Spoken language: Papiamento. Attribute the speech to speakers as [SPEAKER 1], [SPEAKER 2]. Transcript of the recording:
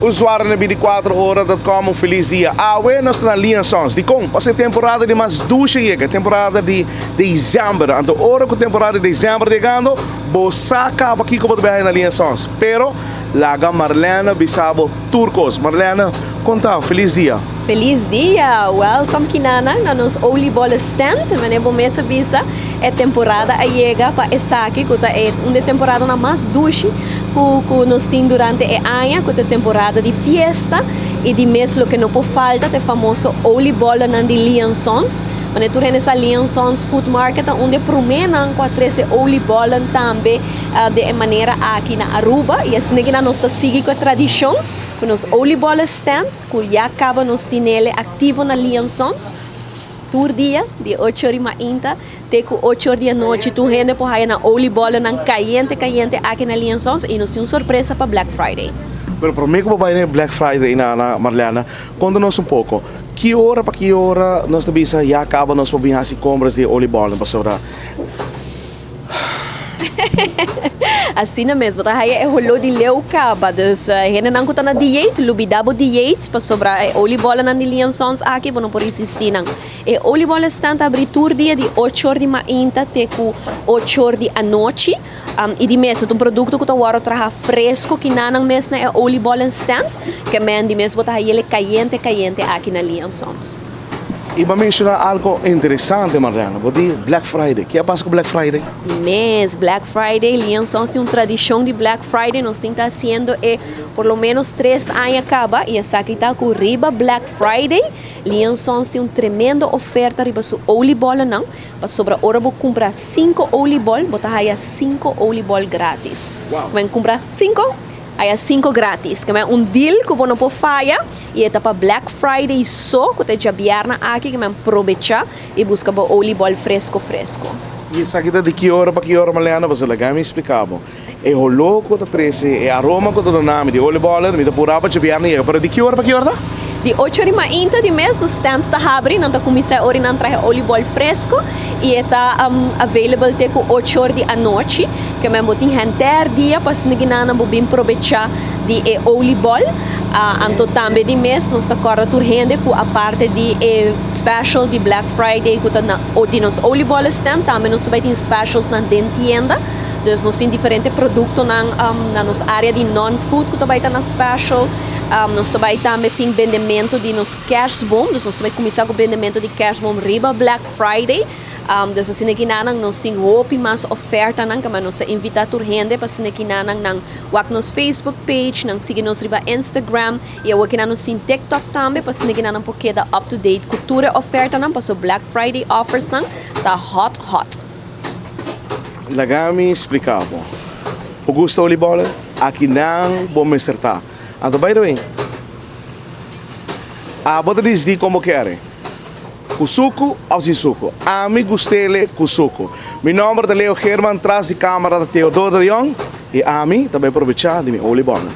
[SPEAKER 1] Usuario na 24 ora dot com un feliz dia. Awe nos ta na Lian Sons. Dikon? Pasobra e temporada di mas dushi a yega, e temporada di december. Anto ora ku temporada di december ta yegando, bo sa kaba kiko bo ta bai haña na Lian Sons. Pero laga Marlene bisa bo tur kos. Marlene, konta, feliz dia.
[SPEAKER 2] Feliz dia! Welcome kinanan na nos oliebollen stand. Manera bo mes a bisa, e temporada a yega pa esaki ku ta e un di e temporadanan mas dushi. Ku ku nos tin durante e aña ku ta temporada di fiesta i di mes loke no por falta ta e famoso oliebollennan di Liansons. Manera tur hende sa Liansons Food Market ta un di e proménan ku a trese oliebollen tambe den e manera aki na Aruba i asina ki nan nos ta sigui ku e tradishon ku nos oliebollen stand ku ya kaba nos tinele aktivo na Liansons. Tur dia, di ocho or i mainta te ku ocho or di anochi, tur hende por haya nan oliebollennan kayente kayente aki na Liansons i nos tin un sorpresa pa Black Friday.
[SPEAKER 1] Pero promé ku bo bai na e Black Friday na Marlene, konta nos un poko, ki ora pa ki ora nos ta bisa ya kaba nos por bin hasi kompras di e oliebollen pasobra.
[SPEAKER 2] Asina mes, bo ta haya e holó di leu kaba. Dus hendenan ku ta na dieet, lubidá bo dieet pasobra e oliebollennan di Liansons aki bo no por resistí nan. E oliebollenstand ta abrí tur dia di ocho or di mainta te ku ocho or di anochi. I di mes, ta un produkto ku ta wòrdu traha fresko kinanan mes na e oliebollenstand. Ke men di mes bo ta hay'el kayente kayente aki na Liansons.
[SPEAKER 1] I bo a menshoná algo interesante, Marlene. Bo di Black Friday. Ke a pasa ku Black Friday?
[SPEAKER 2] Di mes, Black Friday, Liansons tin un tradishon di Black Friday. Nos tin ta hasiendo e por lo ménos tres aña kaba i esaki ta ku riba Black Friday, Liansons tin un tremendo oferta riba su oliebollennan, pasobra ora bo kumpra sinku oliebol, bo ta haya sinku oliebol gratis.
[SPEAKER 1] Wow!
[SPEAKER 2] Bo kumpra sinku? Haya sinku gratis. Ke men un deal ku bo no por faya i e ta pa Black Friday so ku ta e djabièrnè aki ke men probecha i buska bo oliebol fresko fresko.
[SPEAKER 1] I esaki ta di ki ora pa ki ora Marlene? Pasobra laga mi splika bo. E holó ku ta trese, e aroma ku ta duna mi di oliebollen, mi ta purá pa djabièrnè yega. Pero di ki ora pa ki ora ta?
[SPEAKER 2] Di ocho ora mainta di mes nos stand ta habri, nan ta kuminsá e ora i nan trahe oliebol fresko i e ta available te ku ocho or di anochi. Ke men bo tin henter dia pa asina gina bo bin probecha di e oliebol. Anto tambe di mes nos ta korda tur hende ku aparte di e special di Black Friday ku ta na di nos oliebollen stand tambe nos ta bai tin specials nan den tienda. Dus nos tin diferente produktonan na nos area di non food ku ta bai ta na special. Nos ta bai tambe tin bendemento di nos kerstboom. Dus nos ta bai kuminsá ku bendemento di kerstboom riba Black Friday. Dus asina kinanan nos tin hopi mas ofertanan kamba nos ta invita tur hende pa asina kinanan nan wak nos Facebook page, nan sigui nos riba Instagram y awor kinan nos tin TikTok tambe pa asina kinanan por keda up to date ku tur e ofertanan paso Black Friday offersnan ta hot hot.
[SPEAKER 1] Laga mi splika bo. Bo gusta oliebollen? Aki nan bo mester ta. Anto by the way, abo ta disidi kon bo kere. Ku suku òf sin suku? Ami gust'ele ku suku. Mi nòmber ta Leo Geerman, tras di kámara ta Theodor de Jong i ami ta bai probechá di mi oliebollen.